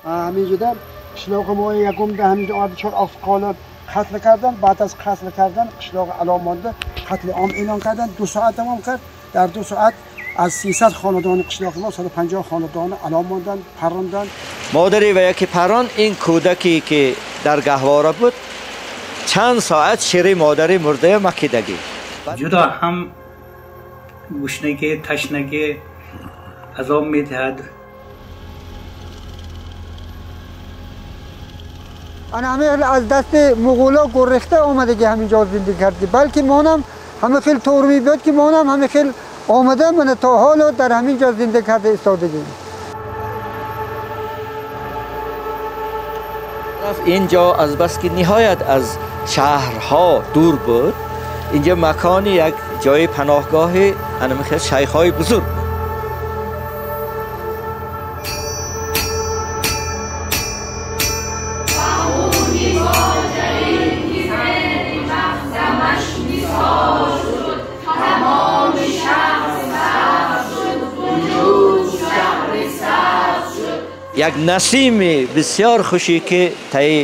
ҳаминҷода қишлоқи мо якумда ҳаминҷо оварда чор офқола қатл кардан. Баъд аз қатл кардан қишлоқи Аломонда қатли ом эълон кардан. 2 соат давом кард. Дар 2 соат аз 300 хонадони қишлоқи мо 150 хонадони Аломондан паррондан. Модари ва яки паррон ин кӯдаке ки дар гаҳвора буд чанд соат шири модари мурдая макидагӣ. Ҷудо ҳам гушнагӣ, ташнагӣ азоб медиҳад. Ана ҳамин аз дасти муғуло гурехта омадагӣ ҳаминҷо зиндагӣ кардӣ, балки монам ҳама хел тур мебиёд ки монам ҳама хел омада мана то ҳоло дар ҳамин ҷо зиндагӣ карда истодагӣ. Инҷо аз бас ки ниҳоят аз шаҳрҳо дур буд, инҷо макони як ҷои паноҳгоҳи ҳамин хел шайхҳои бузург. Як насими бисёр хушӣ ки таи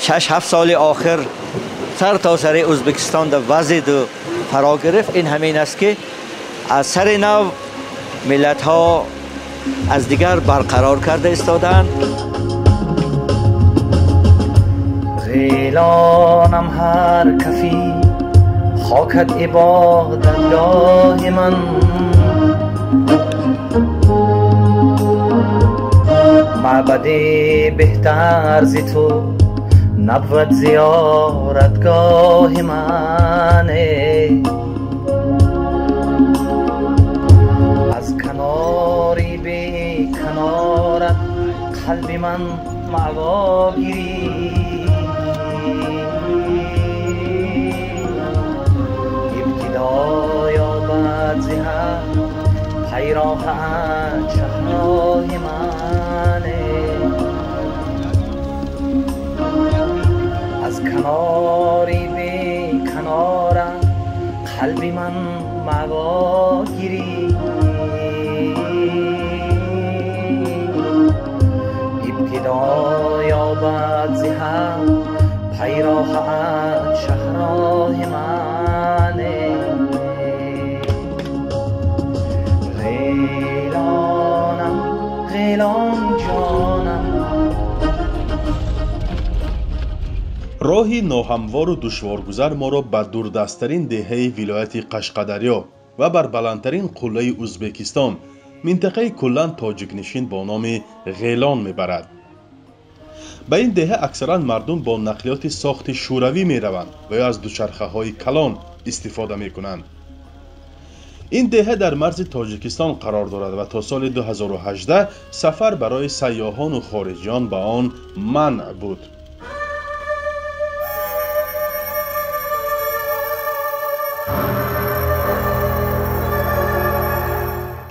6-7 соли охир сар то сари Ӯзбекистон вазиду фаро гирифт, ин ҳамин аст ки аз сари нав миллатҳо аз дигар барқарор карда истодаанд. Ғелонам ҳар кафи хокат ибодатгоҳи ман, маъбади беҳтар зи ту набвад зиёратгоҳи ман. Аз канори беканорат қалби ман маъво гирифт, ибтидо ёбад зи ҳар пайроҳаат шаҳроҳи ман. Аз канори беканорам қалби ман маъво гирифт, ибтидо ёбад зи ҳар пайроҳаат шаҳроҳи ман. Ғелонам ғелон ҷонам. Роҳи ноҳамвору душворгузар моро ба дурдасттарин деҳаи вилояти Қашқадарё ва бар баландтарин қуллаи Ӯзбекистон, минтақаи куллан тоҷикнишин бо номи Ғелон мебарад. Ба ин деҳа аксаран мардум бо нақлиёти сохти шӯравӣ мераванд ва ё аз дучархаҳои калон истифода мекунанд. Ин деҳа дар марзи Тоҷикистон қарор дорад ва то соли 2018 сафар барои сайёҳону хориҷиён ба он манъ буд.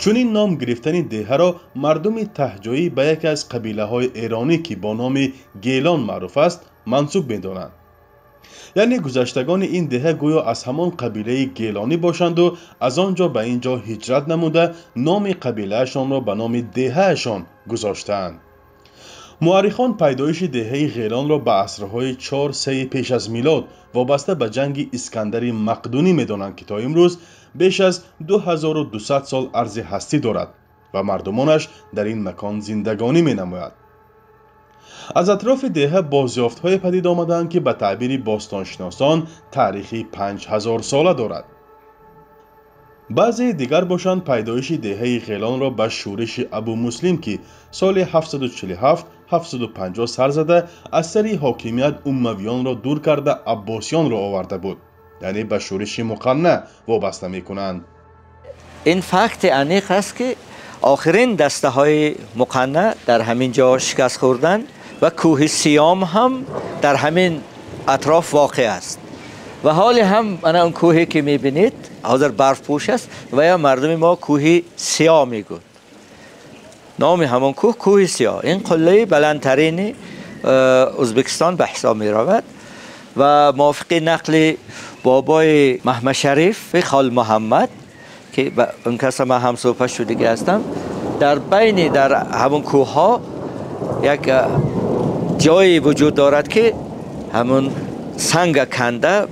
Чунин ном гирифтани деҳаро мардуми таҳҷоӣ ба яке аз қабилаҳои эронӣ ки бо номи Гелон маъруф аст мансуб медонанд. Яъне гузаштагони ин деҳа гӯё аз ҳамон қабилаи гелонӣ бошанду аз он ҷо ба ин ҷо ҳиҷрат намуда номи қабилаашонро ба номи деҳаашон гузоштаанд. Муаррихон пайдоиши деҳаи Ғелонро ба асрҳои 4-3 пеш аз милод вобаста ба ҷанги Искандари Мақдунӣ медонанд ки то имрӯз беш аз 2200 сол арзи ҳастӣ дорад ва мардумонаш дар ин макон зиндагонӣ менамояд. Аз атрофи деҳа бозёфтҳое падид омадаанд ки ба таъбири бостоншиносон таърихи 5000 сола дорад. Баъзеи дигар бошанд пайдоиши деҳаи Ғелонро ба шӯриши Абумуслим ки соли 747-750 сар зада аз сари ҳокимият уммавиёнро дур карда аббосиёнро оварда буд, яъне ба шӯриши Муқанна вобаста мекунанд. Ин факти аниқ аст ки охирин дастаҳои Муқанна дар ҳамин ҷо шикаст хӯрданд ва кӯҳи Сиём ҳам дар ҳамин атроф воқеъ аст. Ва ҳоле ҳам ана он кӯҳе ки мебинед ҳозир барфпӯш аст ва ё мардуми мо кӯҳи Сиё мегӯяд. Номи ҳамон кӯҳ кӯҳи Сиё. Ин қуллаи баландтарини Ӯзбекистон ба ҳисоб меравад ва мувофиқи нақли бобои Маҳмадшариф Хол Муҳаммад ки он каса ман ҳамсӯҳбат шудагӣ ҳастам, дар байни дар ҳамон кӯҳҳо یک جایی وجود دارد که همون سنگ کنده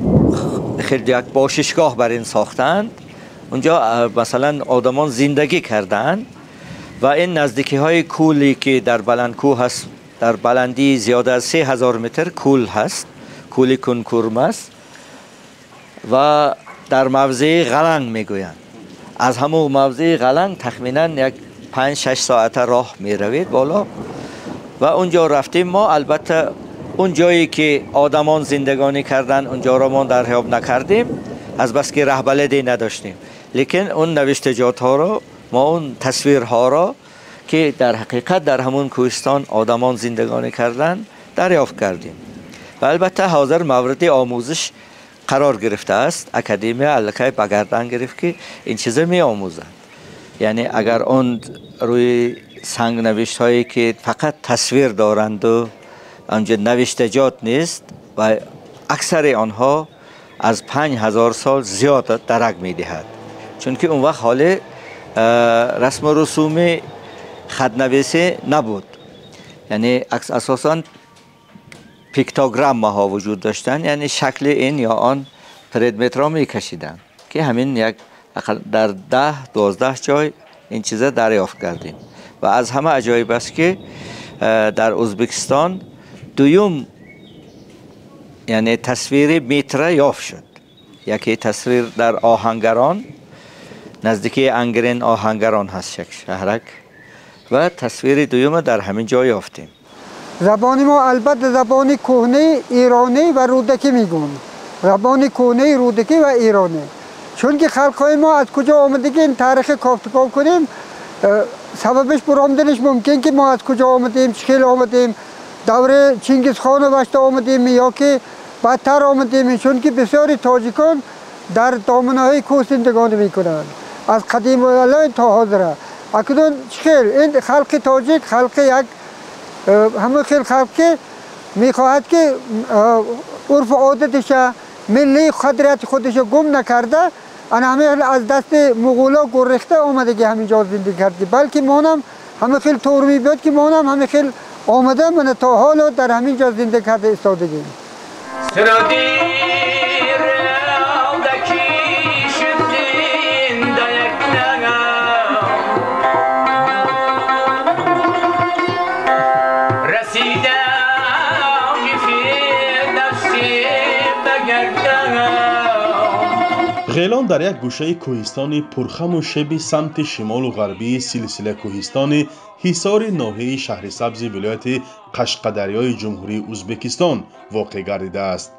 خیلی یک باششگاه بر این ساختند. اونجا مثلا آدمان زندگی کردند و این نزدیکی های کولی که در بلند کوه هست، در بلندی زیاد از 3000 متر کول هست، کولی کنکورم است و در موضع غلنگ میگویند. از همون موضع غلنگ تخمینا یک 5-6 ساعت راه میروید بالا و اونجا رفتیم ما. البته اون جایی که آدمان زندگانی کردن اونجا را ما دریافت نکردیم از بس که رهبلدی نداشتیم، لیکن اون نوشتجات ها را ما، اون تصویرها را که در حقیقت در همون کوهستان آدمان زندگانی کردن دریافت کردیم و البته حاضر مورد آموزش قرار گرفته است. اکادمی الکی به گردن گرفت که این چیزا می آموزند. یعنی اگر اون روی سنگ نوشت هایی که فقط تصویر دارند و آنجا نوشتجات نیست و اکثر آنها از 5000 سال زیاد درک می دهد، چون که اون وقت حال رسم و رسوم خط نویسی نبود. یعنی اساساً پیکتوگرام ها وجود داشتن، یعنی شکل این یا آن پردمتر را می کشیدن که همین یک در 10-12 جای این چیزا دریافت کردیم. و از همه عجایب است که در ازبکستان دوم یعنی تصویر میتره یافت شد. یکی تصویر در آهنگران، نزدیکی انگرین آهنگران هست یک شهرک، و تصویر دوم در همین جای یافتیم. زبان ما البته زبان کهنه ایرانی و رودکی میگون، زبان کهنه رودکی و ایرانی، چون که خلقهای ما از کجا آمدگی این تاریخ کافتکاو کنیم سببش برآمدنش ممکن که ما از کجا آمدیم، چه آمدیم، دوره چنگیز خان وقت آمدیم یا که بدتر آمدیم، چون که بسیاری تاجیکان در دامنه های کوه زندگانی میکنند از قدیم الان تا حاضر. اکنون خیل این خلق تاجیک خلق یک همه خیل خلق که میخواهد که عرف و عادتش ملی قدرت خودش گم نکرده، انا همه از دست مغولا گریخته آمده که همینجا زندگی کرده، بلکه ما هم همه خیل طور میبود که ما هم همه خیل آمده من تا حالا در همینجا زندگی کرده ایستادگیم. Ғелон дар як гӯшаи кӯҳистони пурхаму шеби самти шимолу ғарбии силсила кӯҳистони ҳисори ноҳияи Шаҳрисабзи вилояти Қашқадарёи Ҷумҳурии Узбекистон воқеъ гардидааст.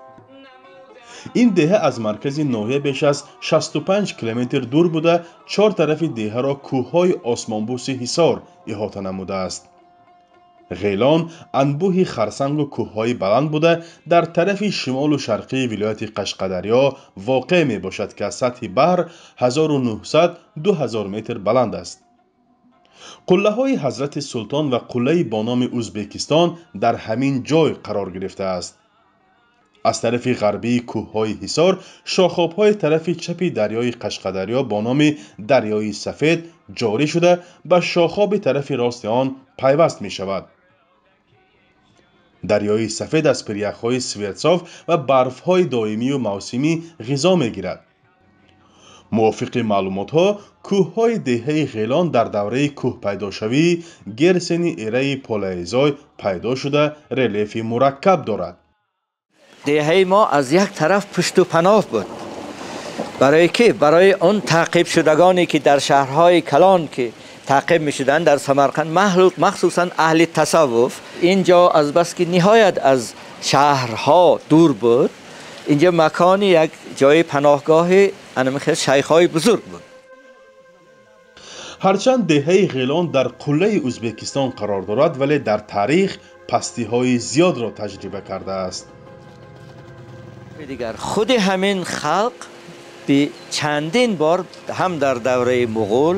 Ин деҳа аз маркази ноҳия беш аз 65 километр дур буда, чор тарафи деҳаро кӯҳҳои осмонбӯси ҳисор иҳота намудааст. Ғелон анбӯҳи харсангу кӯҳҳои баланд буда, дар тарафи шимолу шарқии вилояти Қашқадарё воқеъ мебошад, ки аз сатҳи баҳр 1900-2000 метр баланд аст. Қуллаҳои Ҳазрати Султон ва қуллаи бо номи Узбекистон дар ҳамин ҷой қарор гирифтааст. Аз тарафи ғарбии кӯҳҳои ҳисор шохобҳои тарафи чапи дарёи Қашқадарё бо номи дарёи Сафед ҷорӣ шуда, ба шохоби тарафи рости он пайваст мешавад. Дарёи Сафед аз пиряхҳои Сверцов ва барфҳои доимию мавсимӣ ғизо мегирад. Мувофиқи маълумотҳо, кӯҳҳои деҳаи Ғелон дар давраи кӯҳпайдошавии герсени эраи палеозой пайдо шуда, релефи мураккаб дорад. Деҳаи мо аз як тараф пушту паноҳ буд, барои ки барои он таъқиб шудагоне ки дар шаҳрҳои калон ки таъқиб мешуданд дар Самарқанд, махсусан аҳли тасаввуф, инҷо аз бас ки ниҳоят аз шаҳрҳо дур буд, инҷо макони як ҷои паноҳгоҳи анамихел шайхҳои бузург буд. Ҳарчанд деҳаи Ғелон дар қуллаи Узбекистон қарор дорад, вале дар таърих пастиҳои зиёдро таҷриба кардааст. Дигар худи ҳамин халқ به чандин бор ҳам дар давраи муғул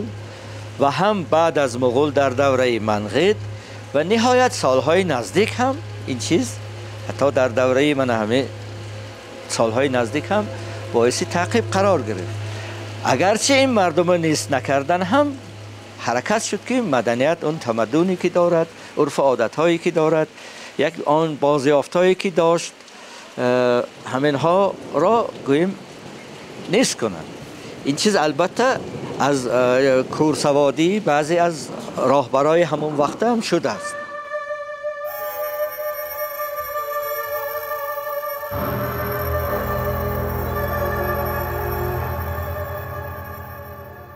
ва ҳам баъд аз муғул дар давраи манғид ва ниҳоят солҳои наздик ҳам ин чиз ҳатто дар давраи ман ҳамин солҳои наздик ҳам боиси таъқиб қарор гирифт. Агарчи ин мардум нест накардан ҳам ҳаракат шуд ки маданият он тамаддуне ки дорад, عرف عادت هایی که دارد، یک آن بازیافت هایی که داشت، همینها را گوییم نیست کنند. این چیز البته از کورسوادی بعضی از راهبرای همون وقت هم شده است.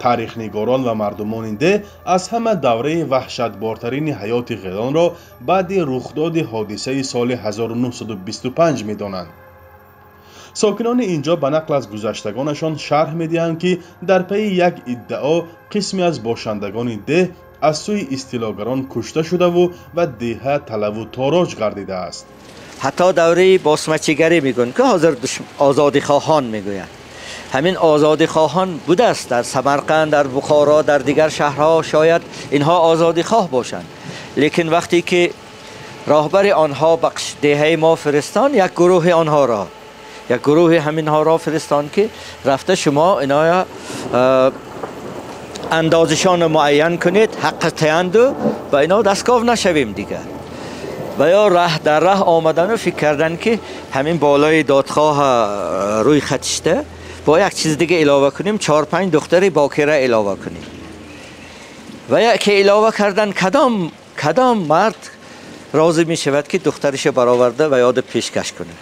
Таърихнигорон ва мардумони деҳ аз ҳама давраи ваҳшатбортарини ҳаёти Ғелонро баъди рухдоди ҳодисаи соли 1925 медонанд. Сокинони инҷо ба нақл аз гузаштагонашон шарҳ медиҳанд, ки дар пайи як иддао қисме аз бошандагони деҳ аз сӯи истилогарон кушта шудаву ва деҳа талаву тороҷ гардидааст. Ҳатто давраи босмачигарӣ мегӯянд, ки ҳозир озодихоҳон мегӯянд. Ҳамин озодихоҳон будааст дар Самарқанд, дар Бухоро, дар дигар шаҳрҳо шояд инҳо озодихоҳ бошанд. Лекин вақте ки роҳбари онҳо ба деҳаи мо фиристон, як гурӯҳи онҳоро, як гурӯҳи ҳаминҳоро фиристон, ки рафта шумо иноя андозишонро муайян кунед, ҳаққа таянду ба ино дастков нашавем дигар. Ва ё раҳ дар раҳ омадану фикр кардан, ки ҳамин болои додхоҳ рӯй хатишта با یک چیز دیگه علاوه کنیم، 4-5 دختری باکره علاوه کنیم. و یا که علاوه کردن، کدام مرد راضی می شود که دخترش برآورده و یاد پیشکش کنه،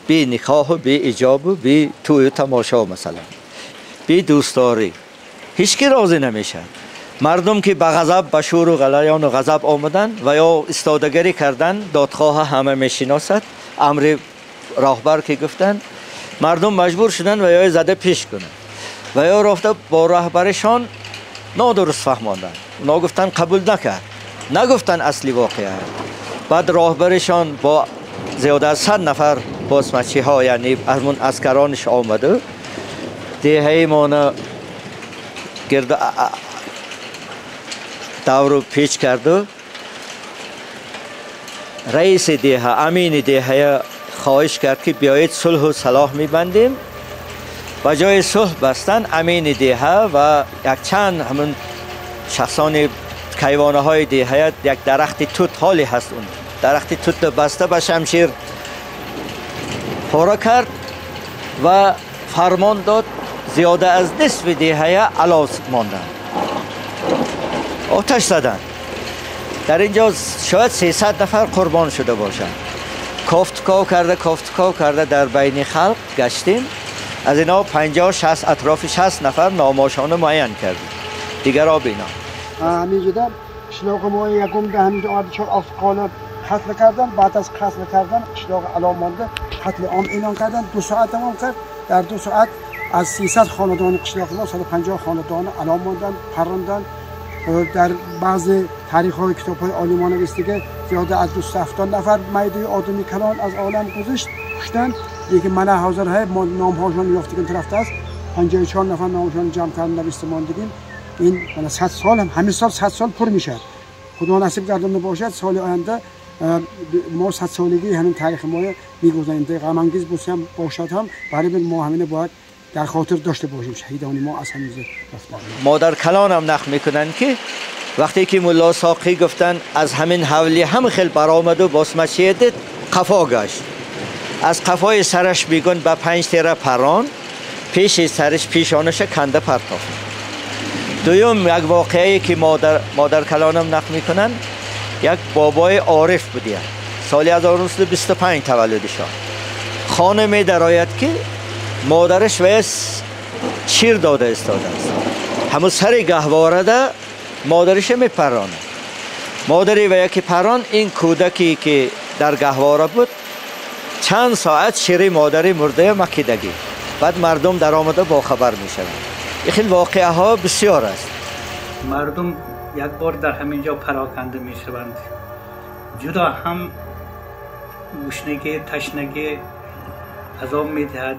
بی نکاح و بی ایجاب و بی توی تماشا، مثلا بی دوستداری، هیچکی راضی نمیشه. مردم که به غضب، به شور و غلیان و غضب آمدن و یا استادگری کردن، دادخواه همه میشناسد، امر راهبر که گفتن، مردم مجبور شدن و یا زده پیش کنن و یا رفته با رهبرشان نادرست فهماندن. اونا گفتن قبول نکرد، نگفتن اصلی واقعه. بعد راهبرشان با زیاده از 100 نفر باسمچی ها، یعنی از من عسکرانش آمده دهه مانه گرد دور پیچ کرده. رئیس دهه، امین دهه خواهش کرد که بیایید صلح و صلاح میبندیم. با جای صلح بستن، امین دهه و یک چند همون شخصان کیوانه های دهه، یک درخت توت حالی هست، اون درخت توت بسته به شمشیر پاره کرد و فرمان داد زیاده از نصف دهه علاو ماندن، آتش زدن. در اینجا شاید 300 نفر قربان شده باشند. کافتکاو کرده، کافتکاو کرده در بین خلق گشتیم. از اینا 50-60 اطراف 60 نفر ناماشان معین کردیم، دیگر آب اینا. همینجا قشلاق ما یکم به همینجا آب 4 افغان قتل کردن. بعد از قتل کردن قشلاق علا مانده، قتل عام اعلان کردن. 2 ساعت تمام کرد. در 2 ساعت از 300 خاندان قشلاق ما 150 خاندان علا ماندن، پراندن. در بعض تاریخ های کتاب های عالمان نوشته که زیاده از 270 نفر میده آدمی کلان از عالم گذشت کشتن. لیکن من حاضر های نام هاشون یافتگان طرف است 54 نفر نامشان جمع کردن نوشته ماندگیم. این من 100 سال هم همین سال 100 سال پر میشد. خدا نصیب گردانده باشد سال آینده ما 100 سالگی همین تاریخ ما میگذریم. غم انگیز باشد هم برای ما همین باید در خاطر داشته باشیم شهیدان ما از همین رفتن. مادر کلان هم نقل میکنن که وقتی که ملا ساقی گفتن از همین حولی هم خیلی برآمد و باسمچی دید قفا گشت. از قفای سرش میگن به 5 تیره پران پیش سرش پیشانش کنده پرتافت. دوم یک واقعی که مادر کلانم نقل میکنن، یک بابای عارف بودی، سال 1925 تولدشان. خانه می درآید که مادرش ویس شیر داده استاده است. همون سر گهواره ده مادرش می پرانه. مادری و یکی پران این کودکی که در گهواره بود چند ساعت شیر مادری مرده مکیدگی. بعد مردم در آمده با خبر می شوند. این خیلی واقعه ها بسیار است. مردم یک بار در همین جا پراکنده می شوند. جدا هم گشنگی، تشنگی عذاب می دهد.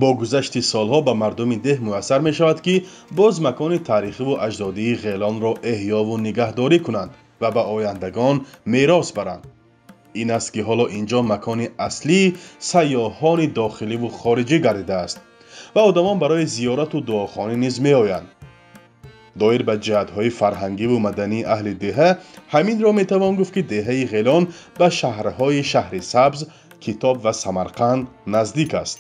Бо гузашти солҳо ба мардуми деҳ муяссар мешавад, ки боз макони таърихиву аҷдодии Ғелонро эҳёву нигаҳдорӣ кунанд ва ба ояндагон мерос баранд. Ин аст, ки ҳоло инҷо макони аслии сайёҳони дохиливу хориҷӣ гардидааст. ва одамон барои зиёрату дуохонӣ низ меоянд. Доир ба ҷиҳатҳои фарҳангиву мадании аҳли деҳа ҳаминро метавон гуфт, ки деҳаи Ғелон ба шаҳрҳои Шаҳрисабз, Китоб ва Самарқанд наздик аст.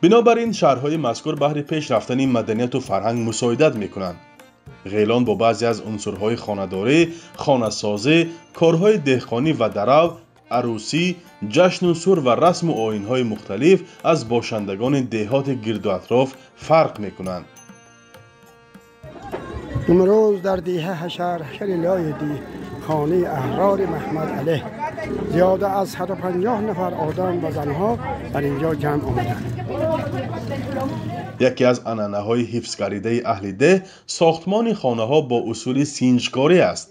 Бинобар ин шаҳрҳои мазкур баҳри пеш рафтани маданияту фарҳанг мусоидат мекунанд. Ғелон бо баъзе аз унсурҳои хонадорӣ, хонасозӣ, корҳои деҳқонӣ ва дарав, арӯсӣ, ҷашну сур ва расму оинҳои мухталиф аз бошандагони деҳоти гирду атроф фарқ мекунанд. امروز در دیه حشر حشر لای دی خانه احرار محمد علیه زیاده از 150 نفر آدم و زنها در اینجا جمع آمدند. Яке аз анъанаҳои ҳифзгардидаи аҳли деҳ сохтмони хонаҳо бо усули синҷкорӣ аст.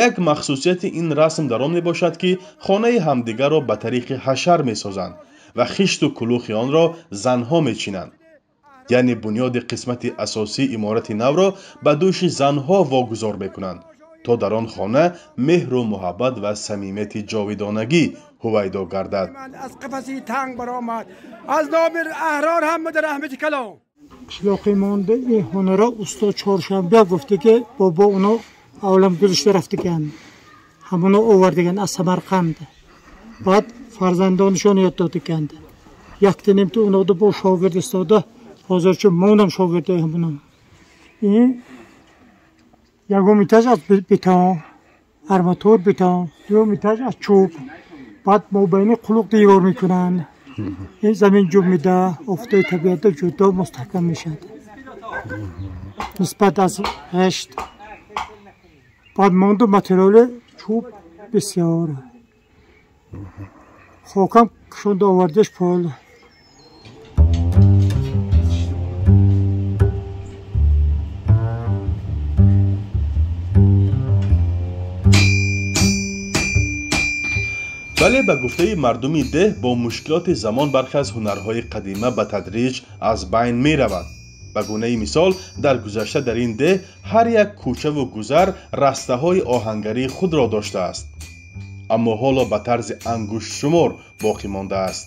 Як махсусияти ин расм дар он мебошад, ки хонаи ҳамдигарро ба тариқи ҳашар месозанд ва хишту кулухи онро занҳо мечинанд. Яъне бунёди қисмати асосии иморати навро ба дӯши занҳо вогузор мекунанд, то дар он хона меҳру муҳаббат ва самимияти ҷовидонагӣ ҳувайдо гардад. Аз қафаси танг баромад, аз номи аҳрор ҳама дар раҳмати калом. Қишлоқи монда ин ҳунара усто Чоршанбе гуфта, ки бобо уно авлам гузошта рафтаган, ҳамуно овардаган аз Самарқанд, баъд фарзандонашон ёд додаганд. Якта нимта унода бо шогирд истода, ҳозирча монам шогирдаи ҳамуно. Ин ягон этаж аз бетон, арматур бетон, дуюм этаж аз чӯб, баъд мобайни қулуқ девор мекунанд. Ин замин ҷуб меда, офтаи табиата ҷудо мустаҳкам мешавад нисбат аз ғишт. Баъд монду материали чӯб бисёр, хокам кушонда овардаш пул. Вале ба гуфтаи мардуми деҳ бо мушкилоти замон бархе аз ҳунарҳои қадима ба тадриҷ аз байн меравад. Ба гунаи мисол, дар гузашта дар ин деҳ ҳар як кӯчаву гузар растаҳои оҳангарии худро доштааст, аммо ҳоло ба тарзи ангуштшумор боқӣ мондааст.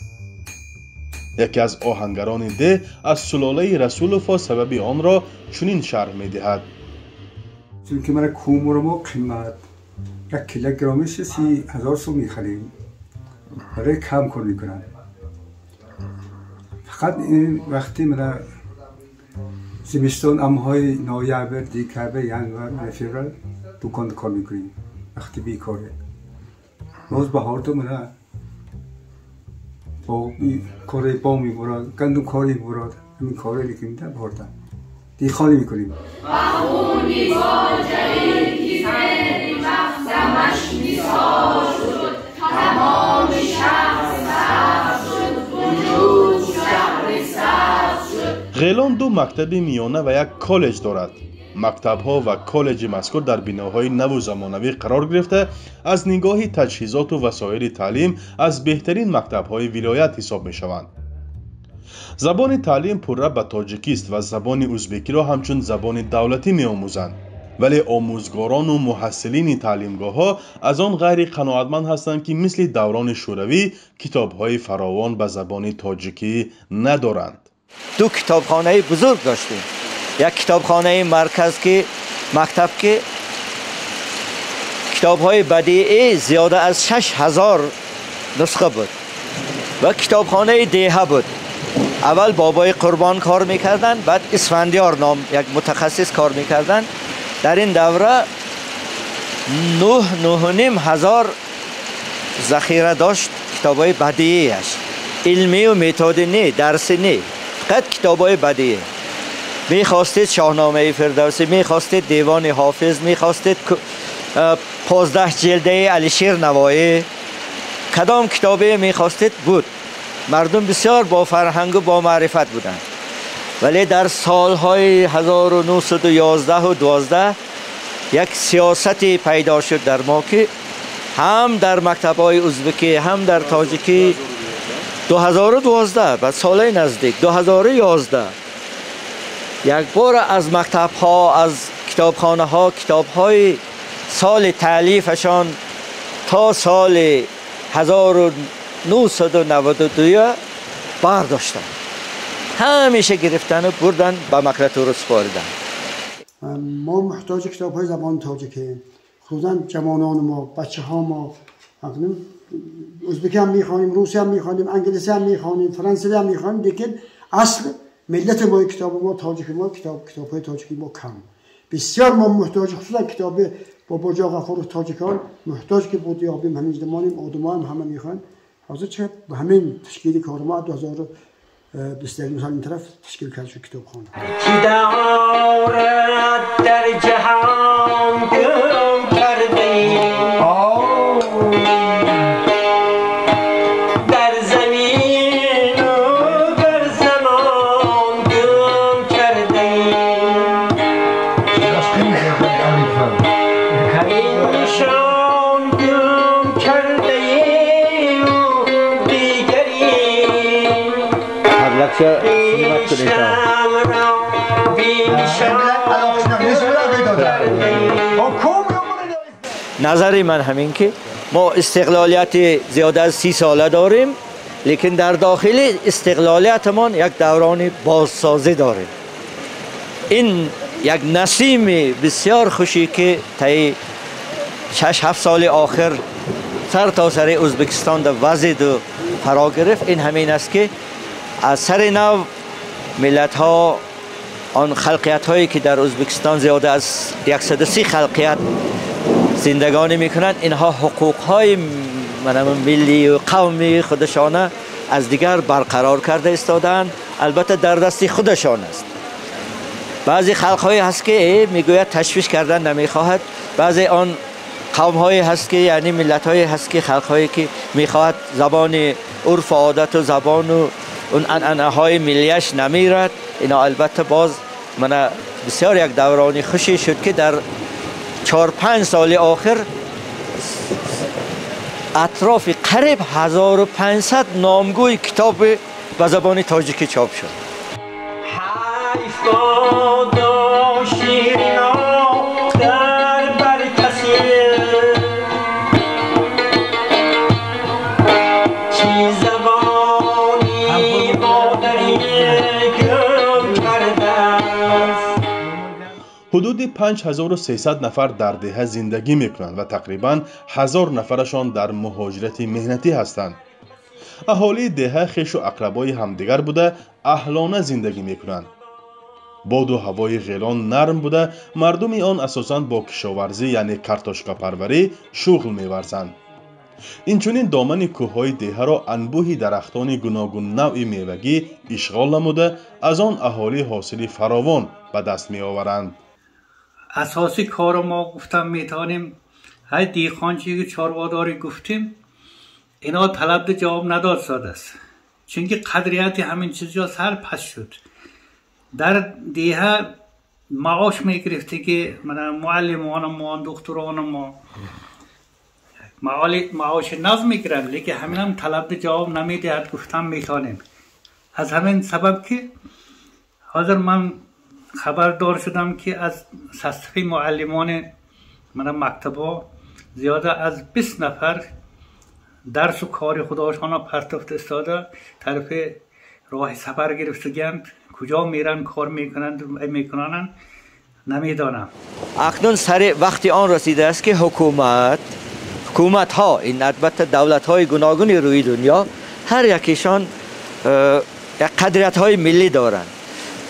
Яке аз оҳангарони деҳ аз сулолаи Расуловҳо сабаби онро чунин шарҳ медиҳад. Чунки мана кӯмуро мо қимат, як килограммиш 30,000 сом мехарем, барои кам кор мекунанд. Фақат ин вақти мана зимистон, амҳои ноябр, декабр, январ, феврал дукон кор мекунем, вақти бекоре. Боз баҳорду мана кори бом мебурад, гандум кори мебурад, ҳамин коре мекунем дар баҳорда. Деҳқонӣ мекунем. Ғелон ду мактаби миёна ва як коллеҷ дорад. Мактабҳо ва коллеҷи мазкур дар биноҳои наву замонавӣ қарор гирифта, аз нигоҳи таҷҳизоту васоили таълим аз беҳтарин мактабҳои вилоят ҳисоб мешаванд. Забони таълим пурра ба тоҷикист ва забони узбекиро ҳамчун забони давлатӣ меомӯзанд. Вале омӯзгорону муҳассилини таълимгоҳҳо аз он ғайри қаноатманд ҳастанд, ки мисли даврони шӯравӣ китобҳои фаровон ба забони тоҷикӣ надоранд. Ду китобхонаи бузург доштем. Як китобхонаи марказ, ки мактаб, ки китобҳои бадиӣ зиёда аз 6000 нусха буд, ва китобхонаи деҳа буд. Аввал бобои Қурбон кор мекарданд, баъд Исфандиёр ном як мутахассис кор мекарданд. Дар ин давра 9-9.5 ҳазор захира дошт китобҳои бадиияш, илмию методӣ не, дарсӣ не, фақат китобҳои бадиӣ. Мехостед Шоҳномаи Фирдавсӣ, мехостед Девони Ҳофиз, мехостед 15 ҷилдаи Алишер Навоӣ, кадом китобе мехостед буд. Мардум бисёр бо фарҳангу бо маърифат буданд. Вале дар солҳои 1911 12 як сиёсате пайдо шуд дар мо, ки ҳам дар мактабҳои узбекӣ, ҳам дар тоҷикӣ 2012 ба солҳои наздик 2011 як бор аз мактабҳо, аз китобхонаҳо китобҳои соли таълифашон то соли 1992 бардоштанд. همیشه گرفتن و بردن به مکلاتور سپاردن. ما محتاج کتاب های زبان تاجیکیم، خصوصا جوانان ما، بچه ها ما. ازبکی هم میخوانیم، روسی هم میخوانیم، انگلیسی هم میخوانیم، فرانسوی هم میخوانیم، لیکن اصل ملت ما کتاب ما تاجیک ما کتاب های تاجیکی ما کم. بسیار ما محتاج، خصوصا کتاب بابا جان غفور تاجیکان محتاج که بود یابیم. همین زمانیم آدم هم همه میخوان. حاضر چه به همین تشکیل کار ما 2021 سال این طرف تشکیل کرد شد کتابخانه. کی دارد در جهان گم کرده ای، در زمین و در زمان گم کرده ای، همین نشان گم کرده ای و دیگری نظر من همین که ما استقلالیت زیاده از 30 ساله داریم، لیکن در داخل استقلالیتمان یک دوران بازسازی داریم. این یک نسیم بسیار خوشی که طی 6-7 سال آخر سر تا سر ازبکستان در وضع و فرا گرفت، این همین است که از سر نو ملت ها، آن خلقیت هایی که در ازبکستان زیاده از 130 خلقیت زندگانی میکنند، اینها حقوق های ملی و قومی خودشانه از دیگر برقرار کرده ایستادند. البته در دست خودشان است. بعضی خلق هایی هست که میگوید تشویش کردن نمیخواهد، بعضی آن قوم هایی هست که یعنی ملت هایی هست که خلق هایی که میخواهد زبان عرف و عادت و زبان و اون عنعنه های ملیش نمیرد. اینا البته باز من بسیار یک دورانی خوشی شد که در 4-5 سال آخر اطراف قریب 1500 نامگوی کتاب به زبان تاجیکی چاپ شد. حدود 5300 نفر در деҳа зиндагӣ мекунанд ва тақрибан 1000 нафарашон дар муҳоҷирати меҳнатӣ ҳастанд. Аҳолии деҳа хешу ақрабои ҳамдигар буда, аҳлона зиндагӣ мекунанд. Боду ҳавои Ғелон нарм буда, мардуми он асосан бо кишоварзӣ, яъне картошкапарварӣ шуғл меварзанд. Инчунин домани кӯҳҳои деҳаро анбӯҳи дарахтони гуногуннавъи мевагӣ ишғол намуда, аз он аҳолӣ ҳосили фаровон ба даст меоваранд. اساسی کار ما گفتم میتونیم های دیخانچی که چارواداری گفتیم اینا طلب جواب نداد ساده است، چون که قدریت همین چیزا سر پس شد. در دیه معاش میگرفتی که معلمان ما، دکتران ما معاش نظم میگیرن، لیکن همین هم طلب جواب نمیدهد گفتم میتونیم. از همین سبب که حاضر من خبردار شدم که از سطح معلمان من مکتبا زیاده از 20 نفر درس و کار خودشان پرتفت استاده طرف راه سفر گرفتگند، کجا میرن کار میکنند نمیدانم. اکنون سر وقتی آن رسیده است که حکومت ها، این البته دولت های گوناگونی روی دنیا، هر یکیشان قدرت های ملی دارند.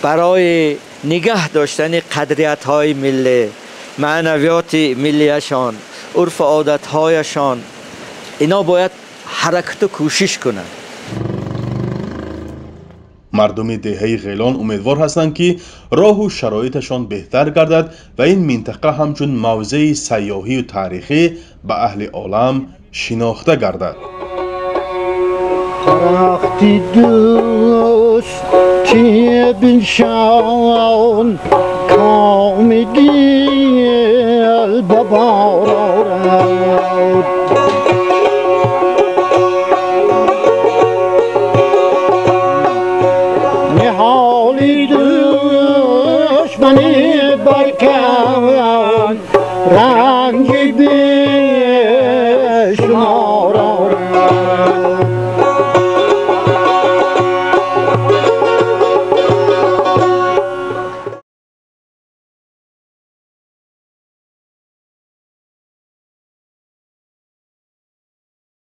برای نگه داشتن قدریت های ملی، معنویات ملیشان، عرف و عادت هایشان، اینا باید حرکت و کوشش کنند. مردم деҳаи Ғелон умедвор ҳастанд, ки роҳу шароиташон беҳтар гардад ва ин минтақа ҳамчун мавзеи сайёҳию таърихӣ ба аҳли олам шинохта гардад. Дарахти дӯст биншон коми дил ба бор орад.